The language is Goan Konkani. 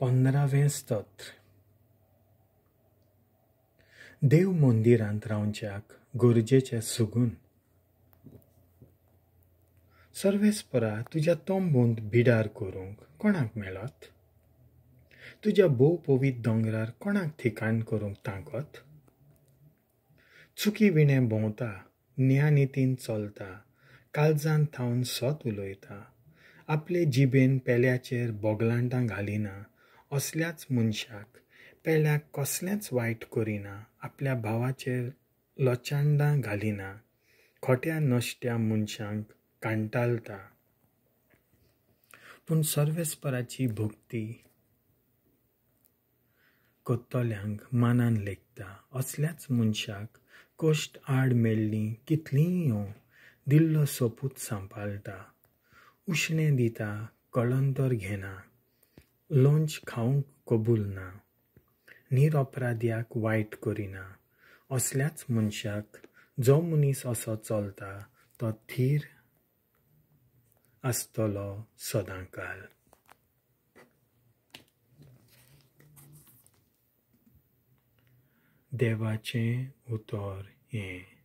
15वें स्तोत्र. देव मंदिरांत रावच्याक गरजेचें सुगून. सर्वेस्परा तुज्या तंबूंत बिडार करूंक कोणाक मेळत? तुज्या भोव पवित्र दोंगरार कोणाक ठिकाण करूंक तांकत? चुकी विणें भोंवता, न्यायनितीन चलता, काळजांत थावन सत उलयता, आपले जिबेन पेल्याचेर बोगलांटां घालिना, असल्याच मनशाक पेल्याक कसलेंच वायट करिना, आपल्या भावाचेर लोचांडां घालिना, खोट्या नश्ट्या मनशांक कांटाळटा. पूण सर्वेस्पराची भक्ती करतल्यांक मानान लेखता, असल्याच मनशाक कश्ट आड मेळ्ळीं कितलींय येवं, दिल्लो सोपूत सांबाळटा, उश्णें दिता, कळंतर घेना, लोंच खावंक कबूल ना, निरपराध्याक वायट करिना, असल्याच मनशाक जो मनीस असो चलता तो थीर आसतलो सदांकाल. देवाचें उतर हें.